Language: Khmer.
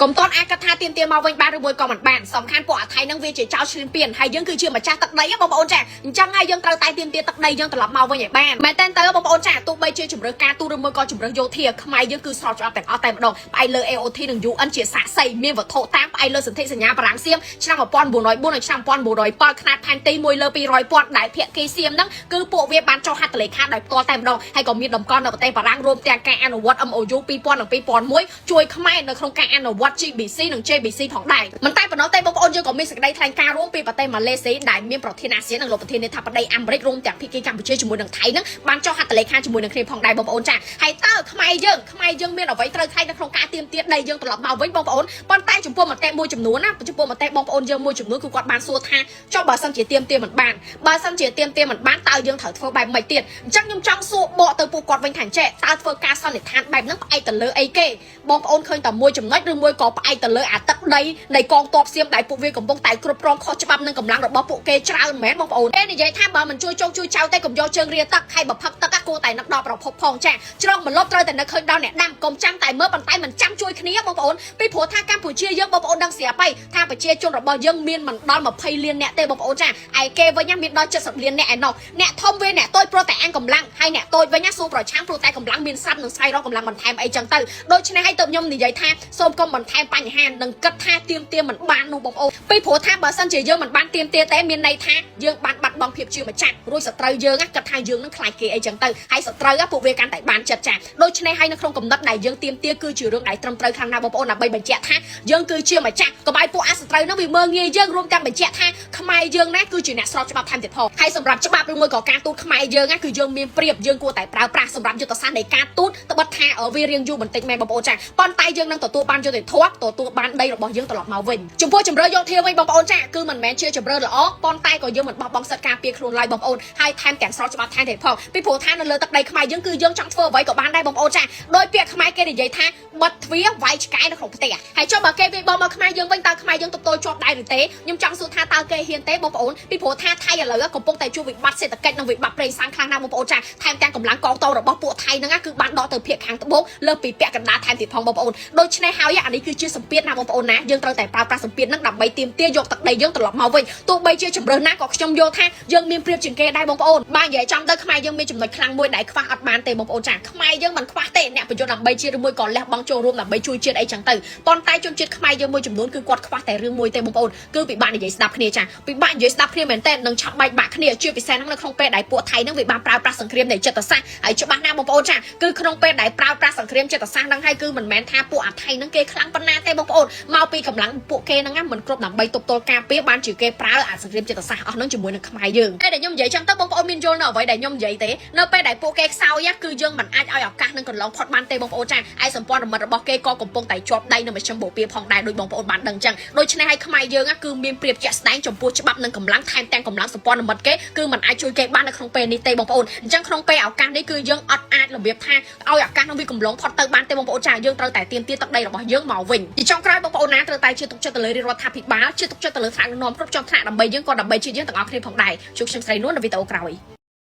កុំតន់អាចគិតថាទៀមទាមកវិញបានឬមួយក៏មិនបានសំខាន់ពួកអាថៃនឹងវាជាចៅឈ្លានពានហើយយើងគឺជាម្ចាស់ទឹកដីបងប្អូនចាអញ្ចឹងហើយយើងត្រូវតែទៀមទាទឹកដីយើងត្រឡប់មកវិញឲ្យបានមែនតើទៅបងប្អូនចាទោះបីជាជំរឿការទូឬមួយក៏ជំរឿយោធាខ្មែរយើងគឺស្របច្បាប់ទាំងអស់តែម្ដងផ្អែកលើ AOT និង UN ជាសាក្សីមានវត្ថុតាងផ្អែកលើសន្ធិសញ្ញាបារាំងសៀមឆ្នាំ1904និងឆ្នាំ1907ខ្នាតផែនទី1លើ200ពាន់ដែលភាគីសៀមហ្នឹងគឺពួកវាបានចុះហត្ថលេខាដោយផ្ទាល់តែម្ដងហើយក៏មានតម្កល់នៅប្រទេសបារាំងរួមទាំងការអនុវត្ត MOU 2000និង2001ជួយខ្មែរនៅក្នុងការអនុវត្ត GBC និង JBC ផងដែរមិនតែប៉ុណ្ណោះទេបងប្អូនយើងក៏មានសេចក្តីថ្លែងការណ៍រួមពីប្រទេសម៉ាឡេស៊ីដែលមានប្រធានអាស៊ាននិងលោកប្រធានាធិបតីអាមេរិករួមទាំងភាគីកម្ពុជាជាមួយនឹងថៃហ្នឹងបានចុះហត្ថលេខាជាមួយនឹងគ្នាផងដែរបងប្អូនចាហើយតើខ្មែរយើងខ្មែរយើងមានអ្វីត្រូវថ្លៃនៅក្នុងការទាមទារដីយើងត្រឡប់មកវិញបងប្អូនប៉ុន្តែចំពោះមតិមួយចំនួនណាចំពោះមតិបងប្អូនយើងមួយចំនួនគឺគាត់បានសួរថាចុះបើសិនជាទាមទារមិនបានបើសិនជាទាមទារមិនបានតើយើងត្រូវធ្វើបែបម៉េចទៀតអញ្ចឹងខ្ញុំចង់សួរបកទៅពួកគាត់វិញថាចេះតើធ្វើការសន្និដ្ឋានបែបហ្នឹងផ្អែកទៅលើអីគេបងប្អូនឃើញតែមួយចំណុចឬមួយក៏ផ្អែកទៅលើអាទឹកដីនៃកងទ័ពសៀមដែលពួកវាកំពុងតែគ្រប់គ្រងខុសច្បាប់នឹងកម្លាំងរបស់ពួកគេច្រើនមែនបងប្អូនគេនិយាយថាបើមិនជួយចុងជួយចៅទេកុំយកជើងរាទឹកហើយបើផឹកទឹកគួរតែនឹកដល់ប្រភពផងចាជ្រងមលប់ត្រូវតែនឹកឃើញដល់អ្នកដាំកុំចាំតែមើលប៉ុន្តែមិនចាំជួយគ្នាបងប្អូនពីព្រោះថាកម្ពុជាយើងបងប្អូនដឹងស្រាប់ហើយថាប្រជាជនរបស់យើងមានមិនដល់20លានអ្នកទេបងប្អូនចាឯគេវិញមានដល់70លានអ្នកឯណោះអ្នកធំវាអ្នកតូចព្រោះតែអាំងកម្លាំងហើយអ្នកតូចវិញស៊ូប្រឆាំងព្រោះតែកម្លាំងមានស្រាប់នឹងស្វែងរកកម្លាំងបន្ថែមអីចឹងទៅដូច្នេះហើយទៅខ្ញុំនិយាយថាសូមកុំបន្ថែមបញ្ហានិងគិតថាទៀមទាមិនបាននោះបងប្អូនពីព្រោះថាបើសិនជាយើងមិនបានទៀមទាទេមានន័យថាយើងបានបាត់បង់ភាពជាម្ចាស់រួចសត្រូវយើងគិតថាយើងនឹងខ្លាចគេអីចឹងទៅហើយសត្រូវពួកវាកាន់តែបានចិត្តចាដូច្នេះហើយនៅក្នុងកំណត់ដែលយើងទៀមទាគឺជារឿងដែលត្រឹមត្រូវខាងណាបងប្អូនដើម្បីបញ្ជាក់ថាយើងគឺជាម្ចាស់កុំឲ្យពួកអាសត្រូវនឹងវាមើងងាយយើងរួមទាំងបញ្ជាក់ថាខ្មែរយើងណាគឺជាអ្នកស្របច្បាប់ថែមទៀតផងហើយសម្រាប់ច្បាប់ឬមួយក៏ការទូតខ្មែរយើងណាគឺយើងមានប្រៀបយើងគួរតែប្រើប្រាស់សម្រាប់យុទ្ធសាស្ត្រនៃការទូតត្បិតថាវារៀងយូរបន្តិចមែនបងប្អូនចាប៉ុន្តែយើងនឹងទទួលបានយុត្តិធម៌ទទួលបានដីរបស់យើងត្រឡប់មកវិញចំពោះជំរឿយោធាវិញបងប្អូនចាគឺមិនមែនជាជំរឿល្អប៉ុន្តែក៏យើងមិនបោះបង់សិទ្ធិការពារខ្លួនឡើយបងប្អូនហើយថែមទាំងស្របច្បាប់ថែមទៀតផងពីព្រោះថានៅលើទឹកដីខ្មែរយើងគឺយើងចង់ធ្វើអ្វីក៏បានដែរបងប្អូនចាដោយពាក្យខ្មែរគេនិយាយថាបិទទ្វារវាយឆ្កែនៅក្នុងផ្ទះហើយចុះបើគេវាយបមកខ្មែរយើងវិញតើខ្មែរយើងទប់ទល់ជាប់ដែរឬទេខ្ញុំចង់សួរថាតើគេហ៊ានទេបងប្អូនពីព្រោះថាថៃឥឡូវកំពុងតែជួបវិបត្តិសេដ្ឋកិច្ចនិងវិបត្តិប្រេងសាំងខ្លាំងណាស់បងប្អូនចាថែមទាំងកម្លាំងកងទ័ពរបស់ពួកថៃហ្នឹងគឺបានដកទៅភាគខាងត្បូងលើសពីពាក់កណ្ដាលថែមទៀតផងបងប្អូនដូច្នេះហើយអានេះគឺជាសម្ពាធណាបងប្អូនណាយើងត្រូវតែប្រើប្រាស់សម្ពាធហ្នឹងដើម្បីទាមទារយកទឹកដីយើងត្រឡប់មកវិញទោះបីជាជំរើសណាក៏ខ្ញុំយល់ថាយើងមានប្រៀបជាងគេដែរបងប្អូនបើនិយាយចំទៅខ្មែរយើងមានចំណុចខ្លាំងមួយដែលខ្វះអត់បានទេបងប្អូនចាខ្មែរយើងមិនខ្វះទេអ្នកប្រយុទ្ធដើម្បីជាតិឬមួយក៏លះបង់ចូលរួមដើម្បីជួយជាតិអីចឹងទៅប៉ុន្តែជនជាតិខ្មែរយើងមួយចំនួនគឺគាត់ខ្វះតែរឿងមួយទេបងប្អូនគឺពិបាកនិយាយស្ដាប់គ្នាចាពិបាកនិយាយស្ដាប់គ្នាមែនតើនឹងឆាប់បែកបាក់គ្នាជាពិសេសហ្នឹងនៅក្នុងពេលដែលពួកថៃហ្នឹងវាបានប្រើប្រាស់សង្គ្រាមនៃចិត្តសាស្ត្រហើយច្បាស់ណាស់បងប្អូនចាគឺក្នុងពេលដែលប្រើប្រាស់សង្គ្រាមចិត្តសាស្ត្រហ្នឹងហើយគឺមិនមែនថាពួកអាថៃហ្នឹងគេខ្លាំងប៉ុណ្ណាទេបងប្អូនមកពីកម្លាំងពួកគេហ្នឹងមិនគ្រប់ដើម្បីទប់ទល់ការពារបានជាគេប្រើអាសង្គ្រាមចិត្តសាស្ត្រអស់ហ្នឹងជាមួយនឹងខ្មែរយើងពេលដែលខ្ញុំនិយាយចឹងទៅបងប្អូនមានយល់នៅអ្វីដែលខ្ញុំនិយាយទេនៅពេលដែលពួកគេខ្សោយគឺយើងមិនអាចឲ្យឱកាសនឹងកន្លងផុតបានទេបងប្អូនចាឯសម្ព័ន្ធមិត្តរបស់គេក៏កំពុងតែជាប់ដៃនៅមជ្ឈិមបូព៌ាផងដែរដោយបងប្អូនបានដឹងចឹងដូច្នេះហើយខ្មែរយើងគឺមានប្រៀបជាក់ស្ដែងចំពោះច្បាប់និងកម្លាំងថែមទាំងកម្លាំងសម្ព័ន្ធមិត្តគេគឺមិនអាចជួយគេបាននៅក្នុងពេលនេះទេបងប្អូនអញ្ចឹងក្នុងពេលឱកាសនេះគឺយើងអត់អាចរបៀបថាឲ្យឱកាសនោះវាកំឡងផុតទៅបានទេបងប្អូនចាយើងត្រូវតែទាមទារទឹកដីរបស់យើងមកវិញជាចុងក្រោយបងប្អូនណាត្រូវតែជឿទុកចិត្តទៅលើរាជរដ្ឋាភិបាលជឿទុកចិត្តទៅលើថ្នាក់ដឹកនាំគ្រប់ជាន់ថ្នាក់ដើម្បីយើងក៏ដើម្បីជាតិយើងទាំងអស់គ្នាផងដែរជួបខ្ញុំស្រីនួននៅវីដេអូក្រោយ។